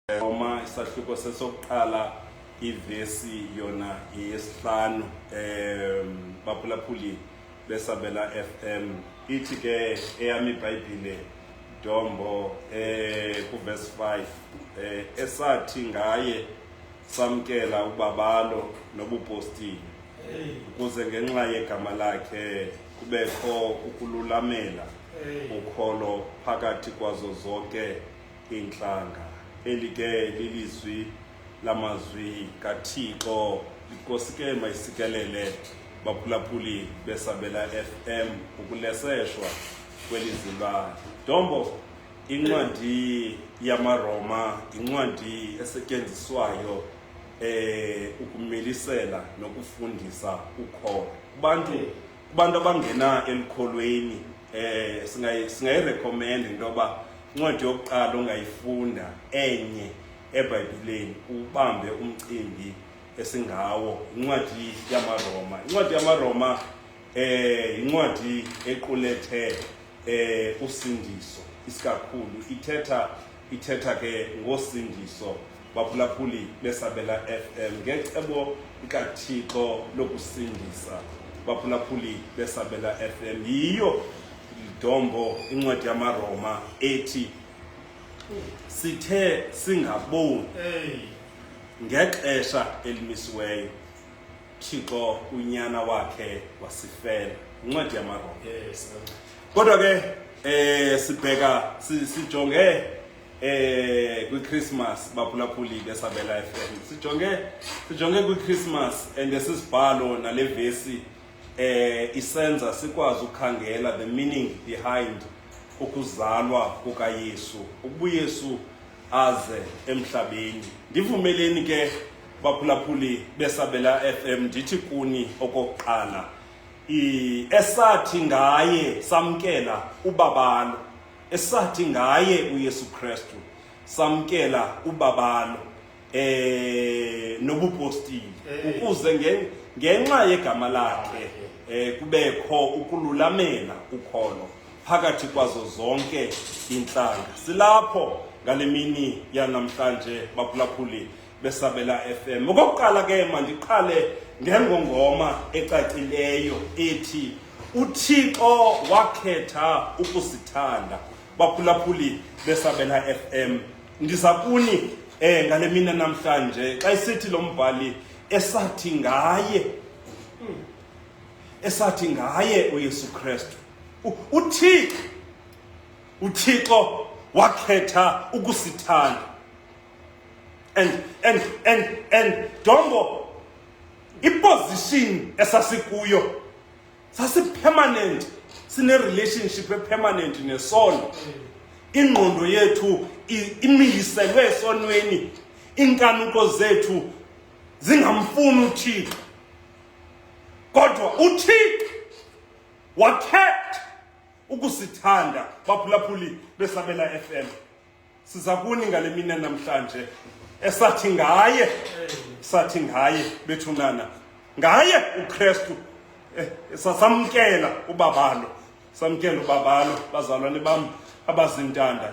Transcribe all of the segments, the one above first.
Roma isahluko sesokuqala, ivesi yona yesihlanu. Baphulaphuli besabela FM, ithi ke eyami iBhayibhile, Dombo, kuverse 5, esathi ngaye samkela ubabalo nobupostile, ukuze ngenxa yegama lakhe kubekho ukululamela ukholo phakathi kwazo zonke iintlanga. Eli ke lilizwi lamazwi kaThixo. Inkosi ke mayisikelele, baphulaphuli besabela FM, ukuleseshwa kwelizwi lwayo. Dombo, incwadi yamaRoma incwadi esetyenziswayo ukumilisela nokufundisa ukholo kubantu abangena elukholweni. Singayirecommend into yoba incwadi yokuqala ongayifunda enye eBhayibhileni ubambe umcimbi esingawo, incwadi yamaRoma. Incwadi yamaRoma incwadi equlethe usindiso, isikakhulu ithetha ke ngosindiso, baphulaphuli besabela FM, ngecebo likaThixo lokusindisa, baphulaphuli besabela FM. Yiyo, Dombo, incwadi yamaRoma ethi sithe singaboni ngexesha elimisiweyo, Thixo unyana wakhe wasifela. Incwadi yamaRoma. Kodwa ke sibheka, sijonge kwiChristmas, baphulaphuli besabela FM, sijonge kwiChristmas, and esisibhalo nale vesi isenza sikwazi ukukhangela the meaning behind ukuzalwa kukaYesu, ukuba uYesu aze emhlabeni. Ndivumeleni ke, baphulaphuli besabela FM, ndithi kuni okokuqala, esathi ngaye samkela ubabalo, esathi ngaye uYesu Kristu samkela ubabalo nobupostile, ukuze ngenxa yegama lakhe kubekho ukululamela ukholo phakathi kwazo zonke intlanga. Silapho ngale mini yanamhlanje, baphulaphuli besabela FM. Okokuqala ke mandiqale ngengongoma ecacileyo ethi uThixo wakhetha ukusithanda. Baphulaphuli besabela FM, ndiza kuni ngale mini namhlanje xa isithi lo mbhali esathi ngaye uYesu Kristu, uThixo wakhetha ukusithanda. And Dombo, iposition esasikuyo sasipermanent, sine relationship epermanent nesono. Ingqondo yethu imiliselwe esonweni, inkanuko zethu zingamfuni uThixo, kodwa uThixo wakhetha ukusithanda. Baphulaphuli besabela FM, siza kuni ngale mini namhlanje esathi ngaye, sathi ngaye bethunana, ngaye uKristu sasamkela ubabalo, samkela ubabalo. Bazalwane bam abazintanda,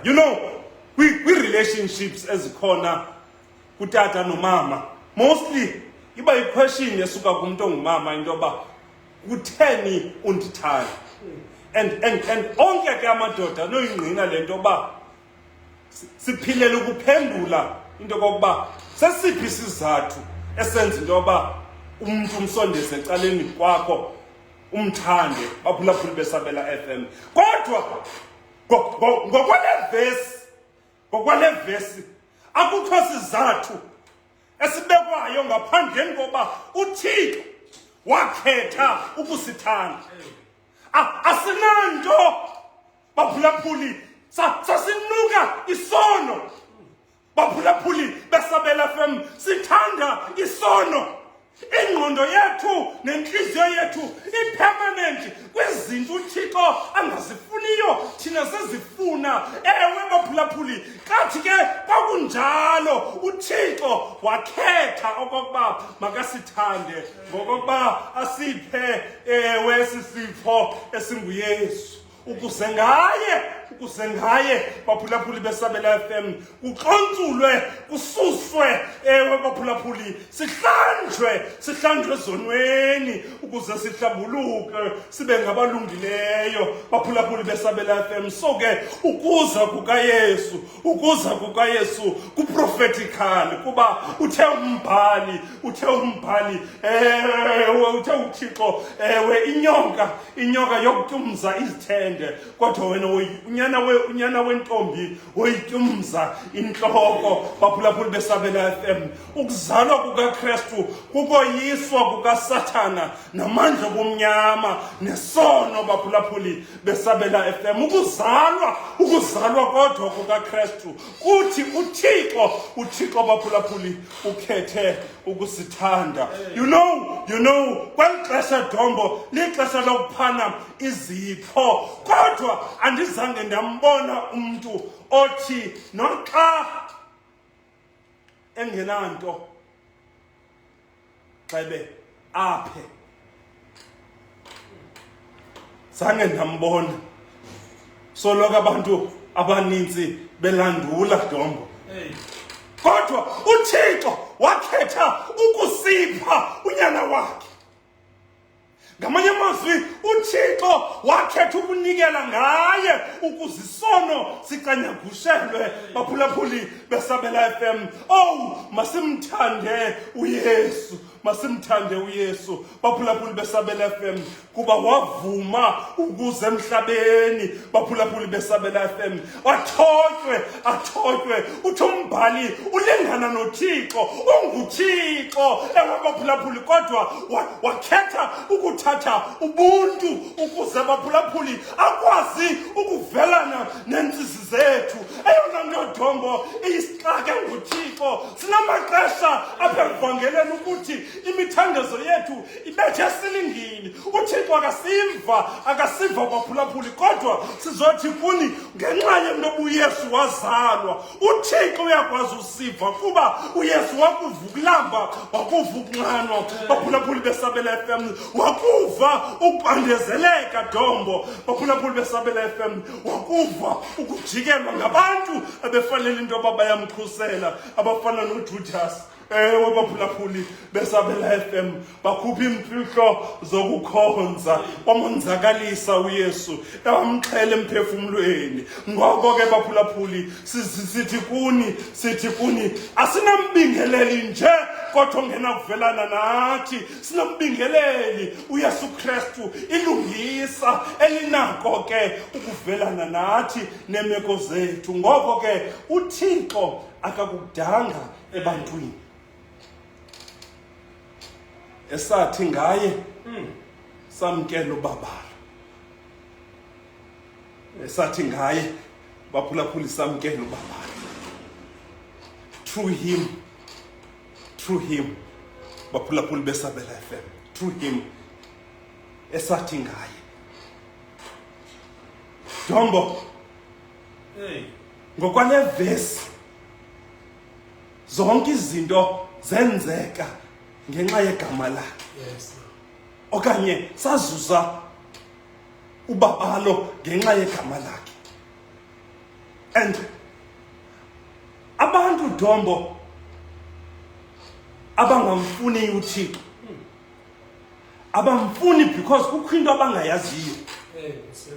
kwi relationships ezikhona kutata nomama, mostly iba yiquestion esuka kumntu ongumama into yoba kutheni undithanda. And onke ke amadoda anoyingqina le nto yoba siphilela ukuphendula into kokuba sesiphi isizathu esenza into yoba umntu umsondeze ecaleni kwakho, umthande, baphulaphuli besabela FM. Kodwa ngokwale vesi akukho sizathu esibekwayo ngaphandleni koba uThixo wakhetha ukusithanda. Asinanto, baphulaphuli, sasinuka isono. Baphulaphuli besabela FM, sithanda isono. Ingqondo yethu nenhliziyo yethu ipermanent kwizinto uThixo angazifuniyo, thina sizifuna. Ewe, baphulaphuli, kathi ke kwakunjalo, uThixo wakhetha okokuba makasithande ngokokuba asiphe, ewe, sisipho esinguYesu, ukuze ngaye Ukuze ngaye, baphulaphuli beSabela FM, kuxontsulwe, kususwe, ewe baphulaphuli, sihlanjwe, sihlanjwe ezonweni ukuze sihlambuluke sibe ngabalungileyo, baphulaphuli beSabela FM. So ke ukuza kukaYesu, ukuza kukaYesu kuprophetical, kuba uthe umbhali, uthe umbhali, ewe, uthe uThixo, ewe, inyoka, inyoka yokutyumza izithende, kodwa wena unyana we unyana wentombi woyityumza intloko. Baphulaphuli beSabela FM, ukuzalwa kukaKristu kukoyiswa kukaSathana namandla obumnyama nesono. Baphulaphuli beSabela FM, ukuzalwa, ukuzalwa kodwa kukaKristu kuthi uThixo, uThixo, baphulaphuli, ukhethe ukusithanda. You know kweli xesha, Dombo, lixesha lokuphana izipho, kodwa andizange ndambona umntu othi noxa engenanto xebe aphe. Zange ndambona. Soloko abantu abaninzi belandula, Dombo, kodwa uThixo wakhetha ukusipha unyana wakhe. Ngamanye amazwi, uThixo wakhetha ukunikela ngaye ukuze isono sicanyagushelwe. Baphulaphuli beSabela FM, oh, masimthande uYesu, masimthande uYesu, baphulaphuli beSabela FM, kuba wavuma ukuze emhlabeni, baphulaphuli beSabela FM, athotywe, athotywe. Uthi umbhali ulingana noThixo, unguThixo, ewe baphulaphuli, kodwa wakhetha ukuthatha ubuntu ukuze, baphulaphuli, akwazi ukuvelana neentsizi zethu. Eyona nto, Dombo, iyisixake nguThixo, sinamaxesha apha ekuvangeleni ukuthi imithandazo yethu ibethe esilingini, uThixo akasimva, akasiva, baphulaphuli. Kodwa sizothi kuni, ngenxa yento uYesu wazalwa, uThixo uyakwazi usiva, kuba uYesu wakuva ukulamba, wakuva ukunxanwa, baphulaphuli beSabela FM, wakuva ukubandezeleka, Dombo, baphulaphuli beSabela FM, wakuva ukujikelwa ngabantu abefanele into yoba bayamkhusela, abafana noJudas. Ewe baphulaphuli beSabela FM, bakhupha iimfihlo zokukhonza, bamonzakalisa uYesu, bamxhela emphefumlweni. Ngoko ke baphulaphuli, sithi kuni, sithi kuni, asinambingeleli nje kodwa ongenakuvelana nathi, sinombingeleli uYesu Kristu, ilungisa elinako ke ukuvelana nathi neemeko zethu. Ngoko ke uThixo akakudanga ebantwini esathi ngaye samkela ubabalo, esathi ngaye, baphulaphuli, samkela ubabalo. Through him, through him, baphulaphuli beSabela FM, through him esathi ngaye, Dombo, Hey. ngokwale vesi, zonke izinto zenzeka ngenxa yegama lakhe, okanye sazuza ubabalo ngenxa yegama lakhe. And abantu, Dombo, abangamfuni uThixo, abamfuni because kukho into abangayaziyo. Hey, sir.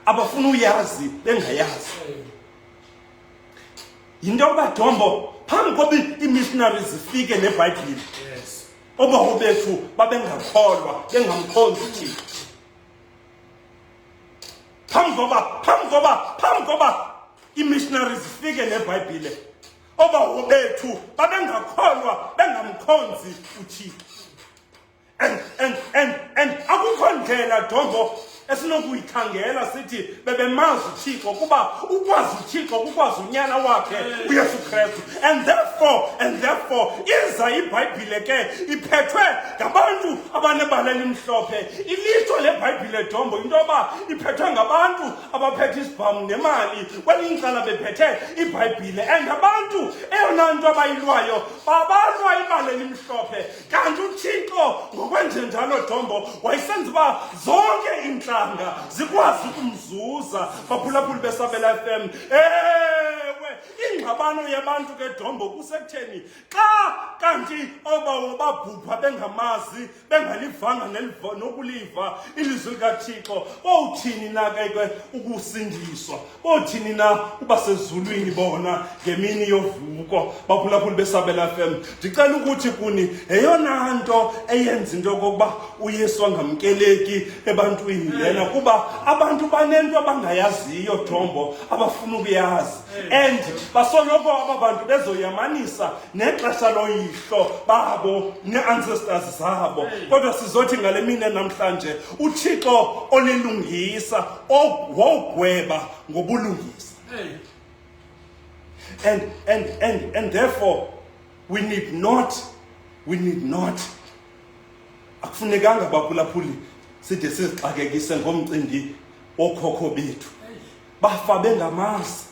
Abafuna uyazi bengayazi. Hey. Yinto yokuba, Dombo, phambi koba ii-missionaries zifike neBhayibhile, obawo bethu babengakholwa, bengamkhonzi uThixo. Phambi koba ii-missionaries zifike neBhayibhile, obawo bethu babengakholwa, bengamkhonzi uThixo. And akukho ndlela, Dombo, esinokuyikhangela sithi bebemazi uThixo, kuba ukwazi uThixo kukwazi unyana wakhe uYesu Kristu. And therefore iza iBhayibhile ke iphethwe ngabantu abanebala elimhlophe. Ilishwa leBhayibhile, Dombo, into yoba iphethwe ngabantu abaphethe isibhamu nemali, kwelinye icala bephethe iBhayibhile. And abantu eyona Eyona nto abayilwayo, babalwa ibala elimhlophe. Kanti uThixo ngokwenjenjalo Dombo wayesenza uba zonke iintlanga zikwazi ukumzuza. Baphulaphuli beSabela FM, ewe, ingxabano yabantu ke Dombo kusekutheni xa kanti oobawo babhubha bengamazi, bengalivanga nokuliva ilizwi likaThixo, bowuthini na ke ke ukusindiswa? Bothini na uba sezulwini bona ngemini yovuko? Baphulaphuli beSabela FM, ndicela ukuthi kuni yeyona nto eyenza into yokokuba uYesu angamkeleki ebantwini lena, kuba abantu banento abangayaziyo Dombo, abafuna ukuyazi, and basoloko aba bantu bezoyamanisa nexesha loyihlo babo nee-ancestors zabo. Kodwa sizothi ngale mini namhlanje, uThixo olilungisa wogweba ngobulungisa. And therefore we need not, akufunekanga baphulaphuli side sizixakekise ngomcimbi wokhokho bethu. Bafa bengamazi,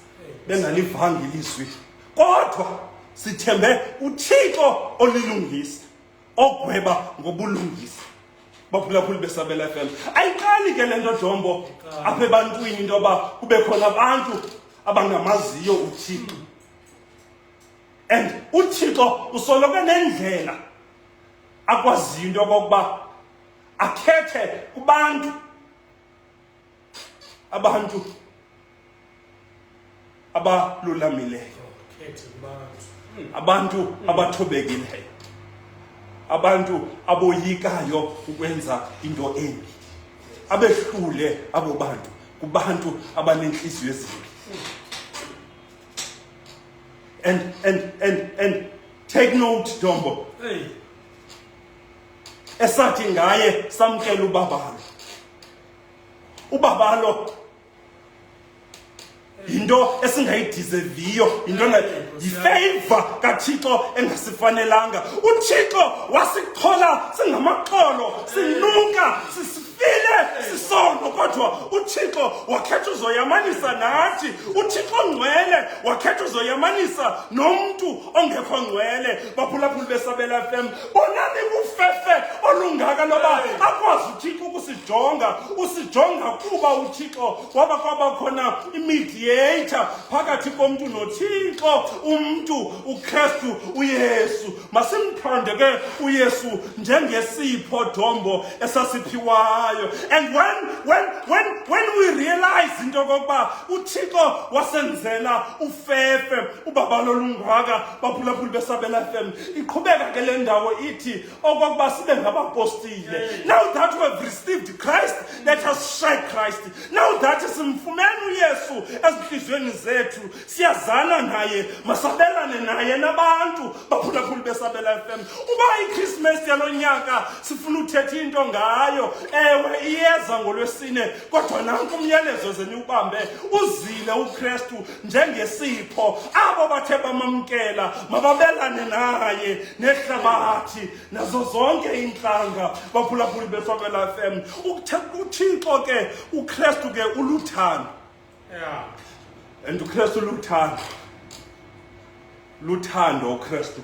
bengalivanga ilizwi, kodwa sithembe uThixo olilungisa ogweba ngobulungisa. Baphulaphuli beSabela FM, ayiqali ke le nto Jombo apha ebantwini, into yoba kube khona abantu abangamaziyo uThixo. And uThixo usoloko nendlela akwaziyo into yokokuba akhethe kubantu, abantu abalulamileyo, abantu abathobekileyo, abantu aboyikayo ukwenza into embi, abehlule abo bantu kubantu abanenhliziyo ezimbi. And take note Dombo, esathi ngaye samkela ubabalo. Ubabalo yinto esingayideserviyo, yinto yifavor kaThixo engasifanelanga. UThixo wasichola singamaxolo, sinuka, sisifile, sisono, kodwa uThixo wakhetha uzoyamanisa nathi. UThixo ongcwele wakhetha uzoyamanisa nomntu ongekho ngcwele. Baphulaphuli beSabela FM, bonani ufefe olungaka loba akwazi uThixo ukusijonga. Usijonga kuba uThixo waba kwaba khona imediator phakathi komntu noThixo, umntu uKristu uYesu. Masimthande ke uYesu njengesipho Dombo esasiphiwayo. And when we realize into yokokuba uThixo wasenzela ufefe, ubabalo olungaka, baphulaphuli beSabela FM, iqhubeka ke le ndawo ithi okokuba sibe ngabapostile. Now that we have received Christ, let us share Christ. Now that simfumene uYesu ezinhliziyweni zethu, siyazana naye, masabelane naye nabantu. Baphulaphuli beSabela FM, uba iChristmas yalo nyaka sifuna uthetha into ngayo, ewe, iyeza ngolwesine, kodwa nanku umyalezo ze niwubambe: uzile uKristu njengesipho. Abo bathe bamamkela mababelane naye nehlabathi nazo zonke iintlanga. Baphulaphuli beSabela FM, uThixo ke, uKristu ke uluthando. And uKristu luthando, luthando uKristu.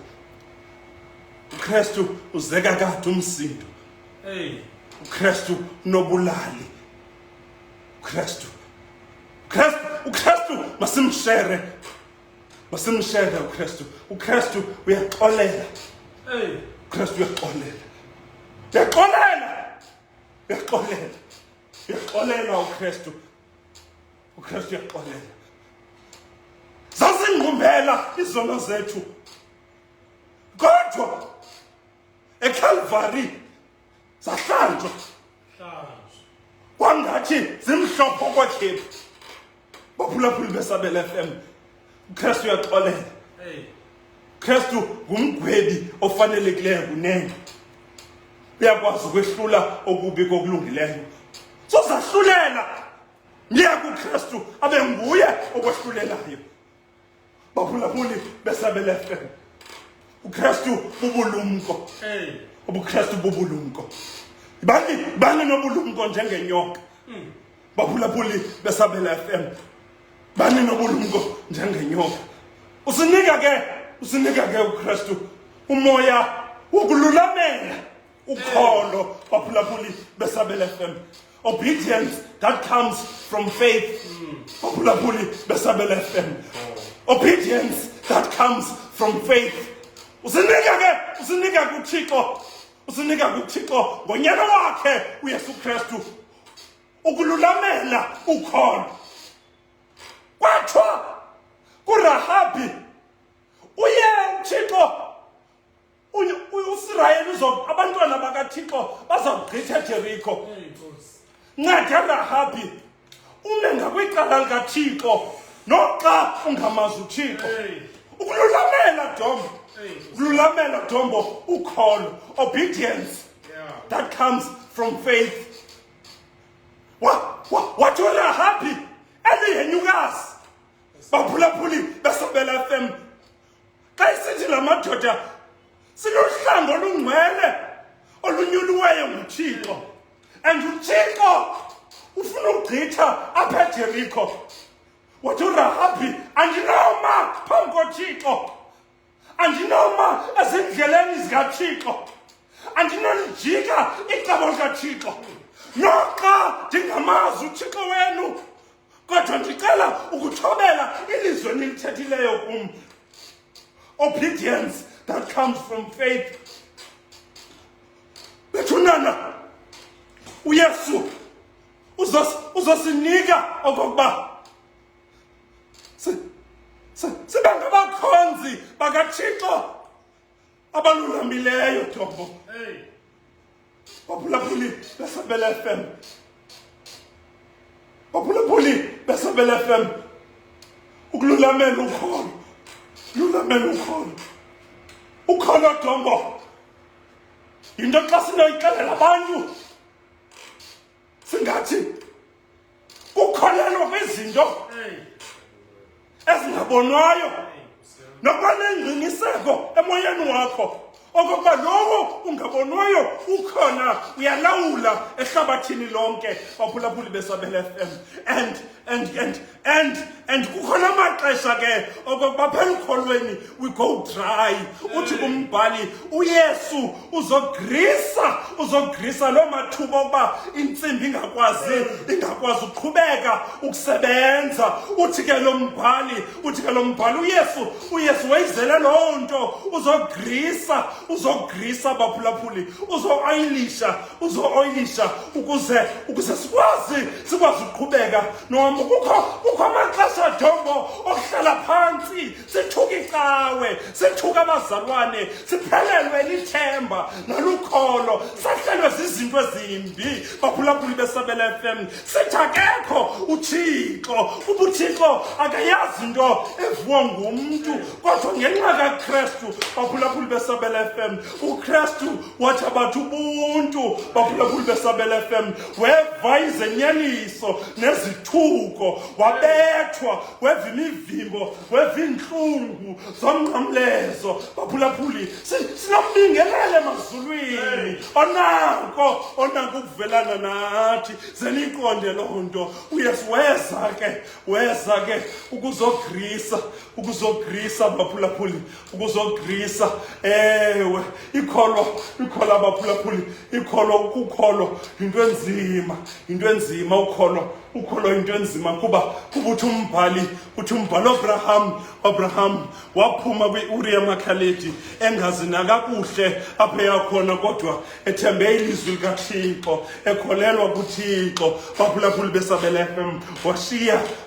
UKristu uzeka kade umsindo. UKristu unobulali. UKristu masimshere, masimshere uKristu. UKristu uyaxolela. UKristu uyaxolela, uyaxolela, uyaxolela, uyaxolela uKristu. UKristu uyaxolela. Zazingqumbela izono zethu, kodwa eCalvary zahlanjwa. Hlanjwa. Kwangathi zimhlophe okwekhephu. Baphulaphuli beSabela FM, uKristu uyaxolela. Kristu ngumgwebi ofanelekileyo kunene, uyakwazi ukwehlula okubi kokulungileyo. Sozahlulela, myeke uKristu abe nguye okwahlulelayo. Baphulaphuli beSabela FM, uKristu bubulumko. UbuKristu bubulumko. Bani nobulumko njengenyoka. Baphulaphuli beSabela FM, bani nobulumko njengenyoka. Usinika ke Usinika ke uKristu umoya wokululamela ukholo, baphulaphuli beSabela FM. Obedience that comes from faith, baphulaphuli beSabela FM. Obedience that comes from faith. Usinika ke, usinika kuThixo, usinika kuThixo ngonyana wakhe uYesu Kristu ukululamela ukholo. Kwathiwa kuRahabi, uye uThixo, uSirayeli uzo, abantwana bakaThixo bazawugqitha eJeriko. Nceda Rahabi, ume ngakwicala likaThixo noxa ungamazi uThixo. Ukululamela, dombo, ukululamela, dombo, ukholo, obedience that comes from faith. Wathi uRahabi elihenyukazi, baphulaphuli beSabela FM, xa isithi la madoda siluhlango olungcwele olunyuliweyo nguThixo and uThixo ufuna ukugqitha apha eJeriko, wathi uRahabi, andinoma phambi koThixo, andinoma ezindleleni zikaThixo, andinolijika icebo likaThixo noxa ndingamazi uThixo wenu, kodwa ndicela ukuthobela ilizwi enilithethileyo kum. Obedience that comes from faith. Bethunana, uYesu uzosinika okokuba sibe ngabakhonzi bakaThixo abalulamileyo, Tombo. Baphulaphuli beSabela FM, baphulaphuli beSabela FM, ukululamela ukholo, lulamela ukholo. Ukholo, Dombo, yinto xa sinoyixelela abantu singathi kukholelwa kwizinto ezingabonwayo nokuba nengqiniseko emoyeni wakho okokuba lowo ungabonwayo ukhona, uyalawula ehlabathini lonke, baphulaphuli beSabela FM. And kukhona amaxesha ke okokuba phela ukholweni we go dry. Uthi kumbhali uYesu uzogrisa, uzogrisa loo mathuba okuba intsimbi ingakwazi ukuqhubeka ukusebenza. Uthi ke lo mbhali, uthi ke lo mbhali, uYesu wayizele loo nto, uzogrisa, uzogrisa, baphulaphuli, uzo-oilisha, uzo-oilisha ukuze sikwazi ukuqhubeka nohambo. Kukho amaxesha, Jombo, okuhlala phantsi sithuka icawe, sithuka abazalwane, siphelelwe lithemba nalukholo, sahlelwe zizinto ezimbi, baphulaphuli beSabela FM, sithi akekho uThixo, ubuThixo akayazi into evuwa ngumntu. Kodwa ngenxa kaKrestu, baphulaphuli beSabela FM, uKrestu wathi abathi ubuntu, baphulaphuli beSabela FM, weva izenyaniso nezithuko, wabethwa, weva imivimbo, weva iintlungu zomnqamlezo. Baphulaphuli, sinombingelele emazulwini onako ukuvelana nathi. Zeniyiqonde loo nto. UYesu weza ke, weza ke ukuzogrisa, ukuzogrisa, baphulaphuli, ukuzogrisa. Ewe, ikholwa, ikholwa, baphulaphuli, ikholwa, ukukholwa yinto enzima, yinto enzima ukholwa, ukholo yinto enzima, kuba uthi umbhali Abraham waphuma kwi-Uri yamaKhaledi engazi nakakuhle apho yakhona, kodwa ethembe ilizwi likaThixo, ekholelwa kuThixo. Baphulaphuli beSabela FM,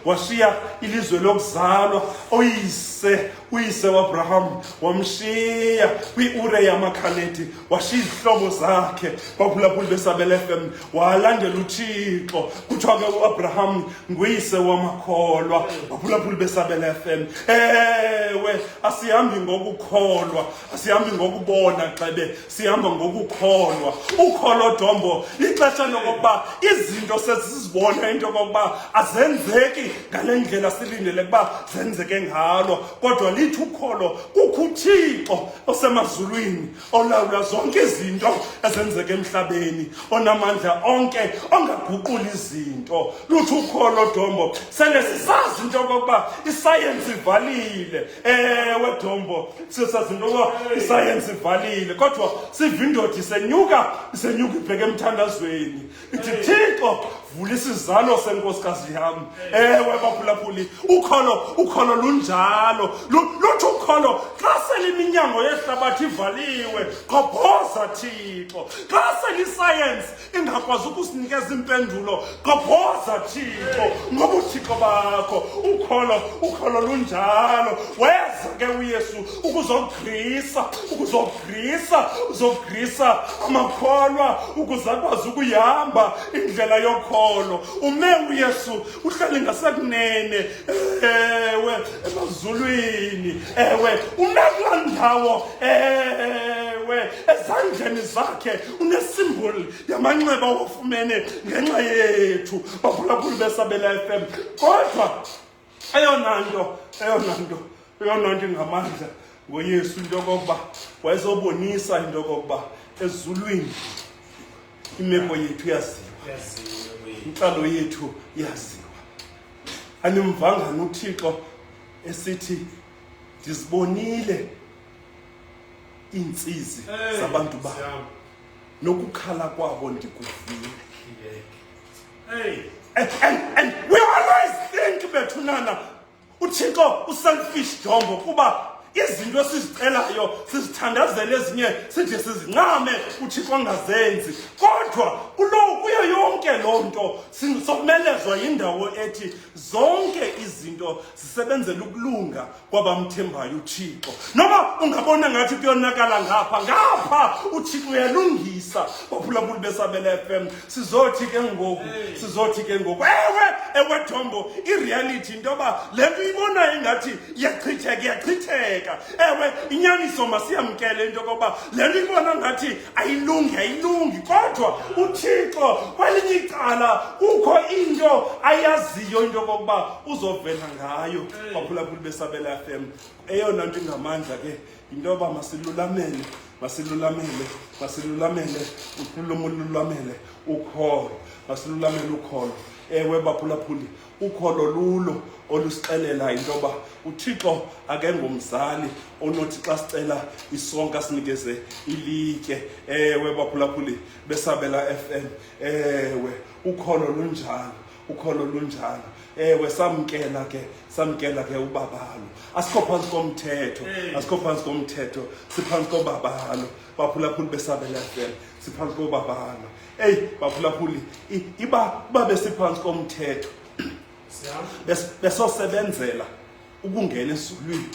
washiya ilizwe lokuzalwa, uyise waAbraham wamshiya kwi-Ure yamaKhaledi, washiya izihlobo zakhe, baphulaphuli beSabela FM, walandela uThixo. Kuthiwa ke uAbraham nguyise wamakholwa, baphulaphuli beSabela FM. Ewe, asihambi ngokukholwa, asihambi ngokubona xebe, sihamba ngokukholwa. Ukholo, Dombo, lixesha lokokuba izinto sesizibona into yokokuba azenzeki ngale ndlela silindele ukuba zenzeke ngalo, kodwa lithi ukholo kukho uThixo osemazulwini olawula zonke izinto ezenzeka emhlabeni, onamandla onke, ongaguqula izinto. Luthi ukholo, Dombo, sele sisazi into yokokuba isayensi ivalile. Ewe Dombo, sisazi into yokuba isayensi ivalile, kodwa siva indoda isenyuka, isenyuka ibheke emthandazweni, ithi, Thixo, vula isizalo senkosikazi yam. Ewe baphulaphuli, ukholo, ukholo lunjalo. Luthi ukholo, xa sele iminyango yehlabathi ivaliwe, gqobhoza Thixo. Xa sele isayensi ingakwazi ukusinikeza impendulo, gqobhoza Thixo ngobuthixo bakho. Ukholo, ukholo lunjalo. Weza ke uYesu ukuzogrisa, ukuzogrisa, uzogrisa amakholwa ukuze akwazi ukuyihamba indlela yokholo. Ume uYesu uhlale ngasekunene, ewe, emazulwini. Ewe, ume kulaa ndawo, ewe, ezandleni zakhe unesimboli yamanxeba awafumene ngenxa yethu, baphulaphuli beSabela FM. Kodwa eyona nto, eyona nto, eyona nto ingamandla ngoYesu, into yokokuba wayezobonisa into yokokuba ezulwini imeko yethu yaziwa, intlalo yethu yaziwa. Animvangani uThixo esithi, ndizibonile iintsizi zabantu bam, nokukhala kwabo ndikuvile. And we always think, bethunana, uThixo uselfish, Jombo, kuba izinto esizicelayo sizithandazele, ezinye side sizincame, uThixo angazenzi. Kodwa kulo, kuyo yonke loo nto, somelezwa yindawo ethi zonke izinto zisebenzela ukulunga kwabamthembayo uThixo. Noba ungabona ngathi kuyonakala ngapha ngapha, uThixo uyalungisa. Baphulaphuli beSabela FM, sizothi ke ngoku, sizothi ke ngoku, ewe, ewe Dombo, ireality into yoba le nto uyibonayo ingathi iyachitheka, iyachitheka. Ewe, inyaniso masiyamkele into yokokuba le nto ibona ngathi ayilungi, ayilungi, kodwa uThixo kwelinye icala kukho into ayaziyo into yokokuba uzovela ngayo. Baphulaphuli beSabela FM, eyona nto ingamandla ke yinto yoba masilulamele, masilulamele, masilulamele, ululamele ukholo, masilulamele ukholo. Ewe baphulaphuli, ukholo lulo olusixelela into yoba uThixo akengomzali onothi xa sicela isonka sinikeze ilitye. Ewe baphulaphuli beSabela FM, ewe, ukholo lunjalo, ukholo lunjalo. Ewe, samkela ke, samkela ke ubabalo. Asikho phantsi komthetho, asikho phantsi komthetho, siphantsi kobabalo. Baphulaphuli beSabela FM, siphantsi kobabalo. Eyi baphulaphuli, iba uba besiphantsi komthetho, besosebenzela ukungena ezulwini.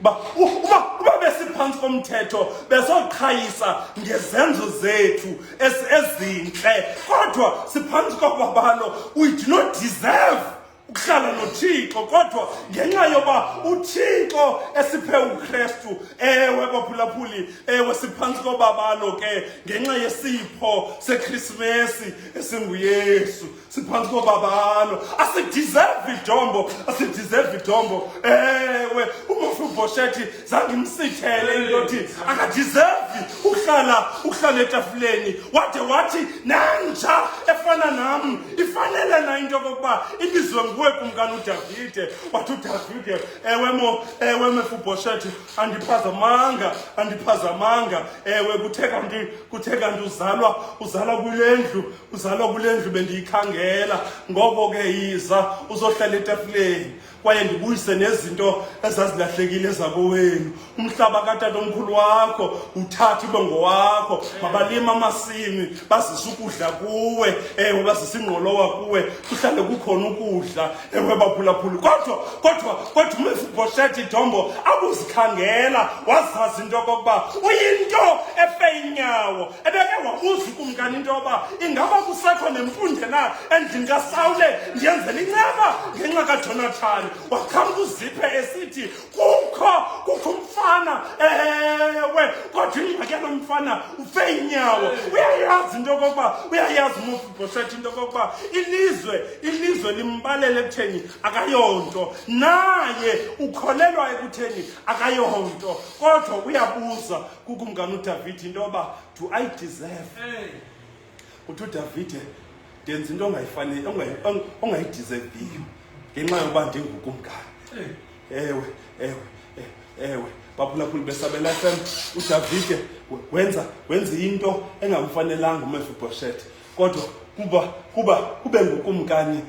Uba uba besiphantsi komthetho, besoqhayisa ngezenzo zethu ezintle, kodwa siphantsi kobabalo. We do not deserve ukuhlala noThixo, kodwa ngenxa yoba uThixo esiphe uKristu, ewe baphulaphuli, ewe, siphantsi kobabalo ke ngenxa yesipho seKrismesi esinguYesu. Siphantsi kobabalo, asideserve idombo, asideserve idombo. Ewe, uMefiboshethi zange imsithele into yothi akadeserve ukuhlala etafuleni, wade wathi, nenja efana nam ifanele na into yokokuba ibizwe nguwe, kumkani uDavide? Wathi uDavide, ewe mo, ewe Mefiboshethi, andiphazamanga, andiphazamanga. Ewe, kuthe kanti uzalwa kule ndlu, uzalwa kule ndlu bendiyikhangela. Ngoko ke yiza uzohlala etafuleni, kwaye ndibuyise nezinto ezazilahlekile zakowenu. Umhlaba katatomkhulu wakho uthathe ube ngowakho. Mabalima amasimi, bazise ukudla kuwe, ewe, bazise ingqolowa kuwe, kuhlale kukhona ukudla. Ewe baphulaphuli, kodwa uMefiboshethi Dombo akuzikhangela wazazi into yokokuba uyinto efe inyawo. Ebeke wabuza ukumkani into yoba ingaba kusekho nempunde na endlini kaSawule, ndiyenzela inceba ngenxa kaJonathani. Waqhamuka uziphe esithi kukho umfana. mfana, ewe, kodwa ingxaki yalo mfana ufe inyawo. Uyayazi into yokokuba, uyayazi uMefibhoshethi into yokokuba ilizwe limbalele ekutheni akayonto, naye ukholelwa ekutheni akayonto, kodwa uyabuza kukumkani uDavide into yoba do I deserve? Uthi uDavide, ndenza into ongayideserviyo ngenxa yokuba ndingukumkani. Ewe, ewe, ewe, baphulaphuli beSabela FM, uDavide wenza into engamfanelanga uMefibhoshethi, kodwa kuba kube ngukumkani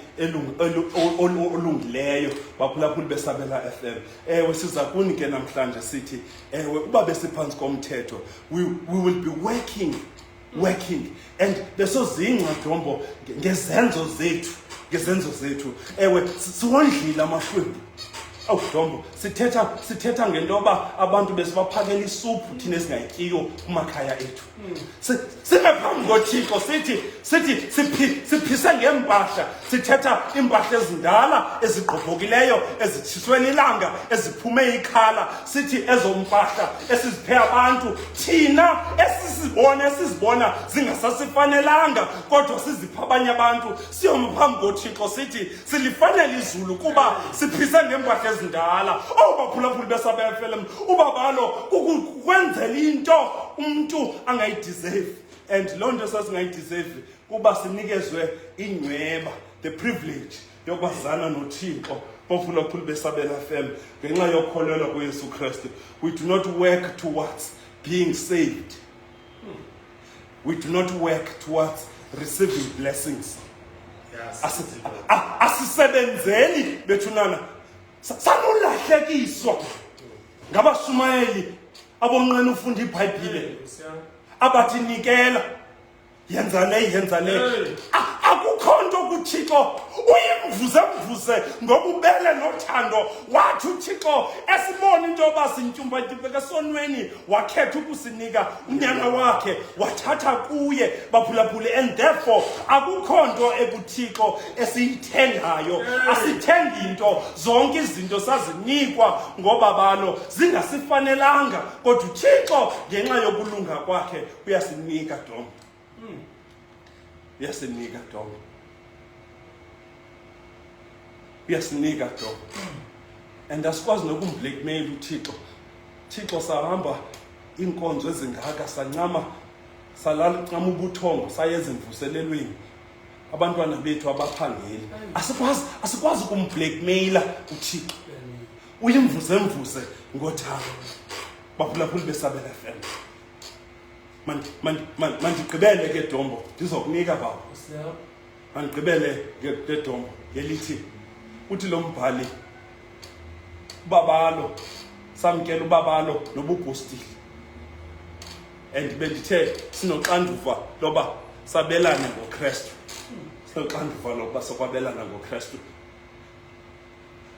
olungileyo. Baphulaphuli beSabela FM, ewe, siza kuni ke namhlanje sithi, ewe, uba besiphantsi komthetho, we will be working and besozingca Dombo ngezenzo zethu, ngezenzo zethu. Ewe, siwondlile amahlwempu. Awu Dombo, sithetha ngento yoba abantu besibaphakela isuphu thina esingayityiyo kumakhaya ethu. Sime phambi koThixo sithi siphise ngeempahla, sithetha iimpahla ezindala ezigqobhokileyo, ezitshiswe lilanga, eziphume ikhala, sithi ezo mpahla esiziphe abantu thina esizibona zingasasifanelanga, kodwa siziphe abanye abantu. Siyoma phambi koThixo sithi silifanele izulu kuba siphise ngeempahla ezindala. Owu baphulaphuli beSabela FM, ubabalo kukwenzela into umntu angayideserve, and loo nto sasingayideserve kuba sinikezwe inyweba, the privilege yokwazana noThixo. Baphulaphuli beSabela FM, ngenxa yokholelwa kuYesu Kristu, we do not work towards being saved, we do not work towards receiving blessings. Asisebenzeli bethunana, sanulahlekiswa ngabashumayeli abonqena ufunda iBhayibhile, abathi nikela, yenza le, yenza le. Akukho nto kuThixo, uyimvuze mvuze ngobubele nothando. Wathi uThixo esibona into yoba sintyumpantyumpeke esonweni, wakhetha ukusinika unyana wakhe, wathatha kuye, baphulaphuli, and therefore akukho nto ekuThixo esiyithengayo. Asithengi nto, zonke izinto sazinikwa ngobabalo zingasifanelanga, kodwa uThixo ngenxa yokulunga kwakhe uyasinika Dom, uyasinika Dom, uyasinika Dom. And asikwazi nokumblackmail uThixo. Thixo, sahamba iinkonzo ezingaka, sancama, salala ncama ubuthongo, saye ezimvuselelweni, abantwana bethu abaphangeli. Asikwazi ukumblackmaila uThixo, uyimvuze mvuze ngothando. Baphulaphuli beSabela FM, mandigqibele ke Dombo, ndizokunika baba. Mandigqibele ke Dombo ngelithi, uthi lo mbhali, ubabalo samkela ubabalo nobupostile, and bendithe sinoxanduva loba sabelane ngoKristu, sinoxanduva lokuba sokwabelana ngoKristu,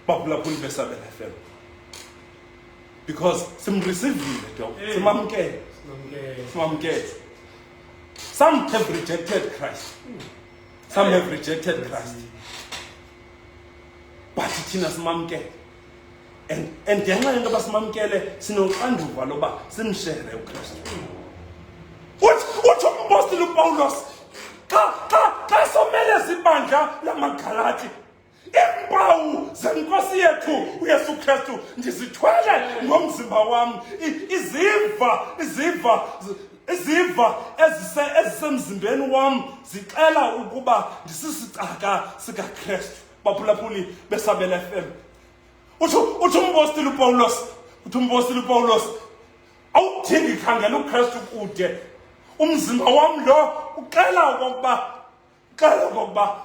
baphulaphuli beSabela FM, because simreceivile Dom, simamkele, simamkele. Some have rejected Christ, some have rejected Christ, but thina simamkele, and ngenxa yento yoba simamkele sinoxanduva loba simshere uKristu. Uthi umpostile uPawulos xa someleza ibandla lamaGalati, iimpawu zenkosi yethu uYesu Kristu ndizithwele ngomzimba wam. Iziva ezisemzimbeni wam zixela ukuba ndisisicaka sikaKristu. Baphulaphuli beSabela FM, uthi umpostile uPawulos, uthi umpostile uPawulos, awudingi khangela uKristu kude, umzimba wam lo uxela okokuba, xela okokuba,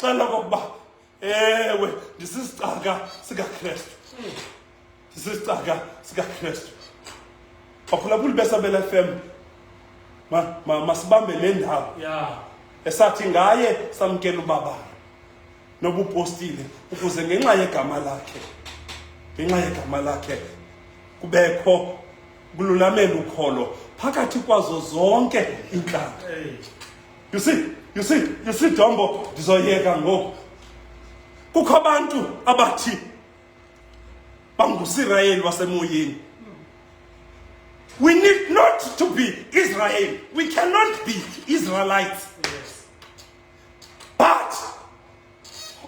xela okokuba ewe, ndisisicaka sikaKristu, ndisisicaka sikaKristu. Baphulaphuli beSabela FM, masibambe le ndawo esathi ngaye samkela ubabalo nobupostile, ukuze ngenxa yegama lakhe, ngenxa yegama lakhe kubekho kululamela ukholo phakathi kwazo zonke iintlanga. You see Dombo, ndizoyeka ngoku. Kukho abantu abathi banguSirayeli wasemoyeni. We need not to be Israel. We cannot be Israelites. Yes. But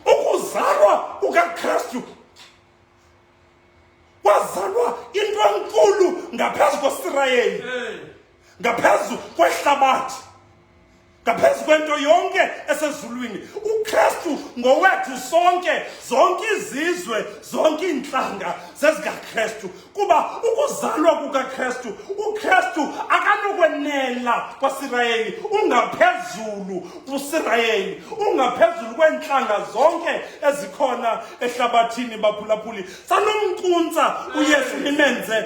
ukuzalwa kukaKristu kwazalwa into enkulu ngaphezu koSirayeli. Hey. Ngaphezu kwehlabathi. Ngaphezu kwento yonke esezulwini. UKristu ngowethu sonke, zonke izizwe, zonke iintlanga zezikaKristu. Kuba ukuzalwa kukaKristu, uKristu akanokwenela kwaSirayeli, ungaphezulu kuSirayeli, ungaphezulu kweentlanga zonke ezikhona ehlabathini. Baphulaphuli, sanomcuntsa uYesu nimenze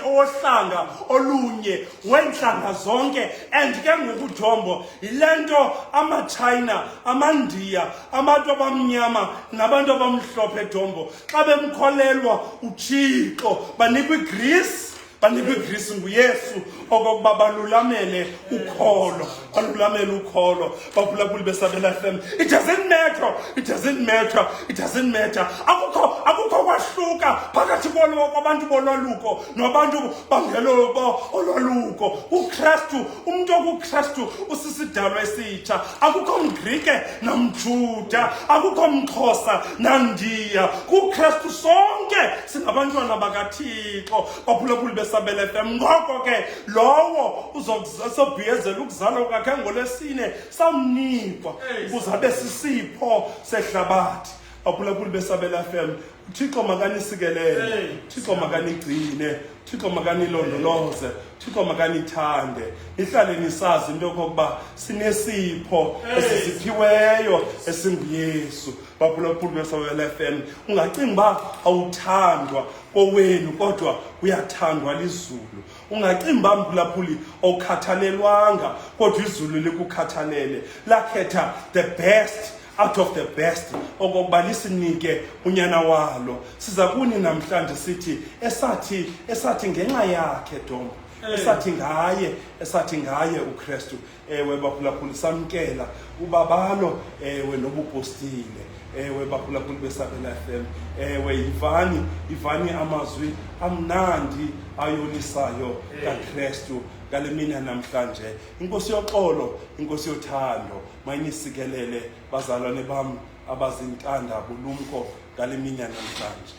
owohlanga olunye weentlanga zonke. And ke ngoku Jombo, yile nto amaTshayina, amaNdiya, abantu abamnyama nabantu abamhlophe Jombo, xa bemkholelwa uThixo banikwa iGreece, banikwa iGreece nguYesu okokuba balulamele ukholo, balulamele ukholo. Baphulaphuli beSabela FM, it doesn't matter, it doesn't matter, it doesn't matter. Akukho kwahluka phakathi kwabantu bolwaluko nabantu bangelo olwaluko. UKristu, umuntu okuKristu usisidalwa esitsha. Akukho mGrike namJuda, akukho mXhosa naNdiya. KuKristu sonke singabantwana bakaThixo. Baphulaphuli beSabela FM, ngoko ke lowo uzobhiyezela ukuzalwa kwakhe ngolwesine samnikwa ukuze abe sisipho sehlabathi. Baphulaphuli beSabela FM, uThixo makanisikelele, uThixo makanigcine, uThixo makanilondoloze, uThixo makanithande. Nihlale nisazi into yokokuba sinesipho esisiphiweyo esinguYesu. Baphulaphuli beSabela FM, ungacinga uba awuthandwa kowenu, kodwa uyathandwa lizulu. Ungacinga uba mphulaphuli awukhathalelwanga, kodwa izulu likukhathalele. Lakhetha the best out of the best okokuba lisinike unyana walo. Siza kuni namhlanje sithi esathi ngenxa yakhe Dombo, esathi ngaye uKristu, ewe baphulaphuli, samkela ubabalo, ewe nobupostile. Ewe baphulaphuli beSabela FM, ewe yivani amazwi amnandi ayolisayo kaKristu ngale mini namhlanje. Inkosi yoxolo, inkosi yothando mayinisikelele bazalwane bam abazintanda bulumko ngale mini namhlanje.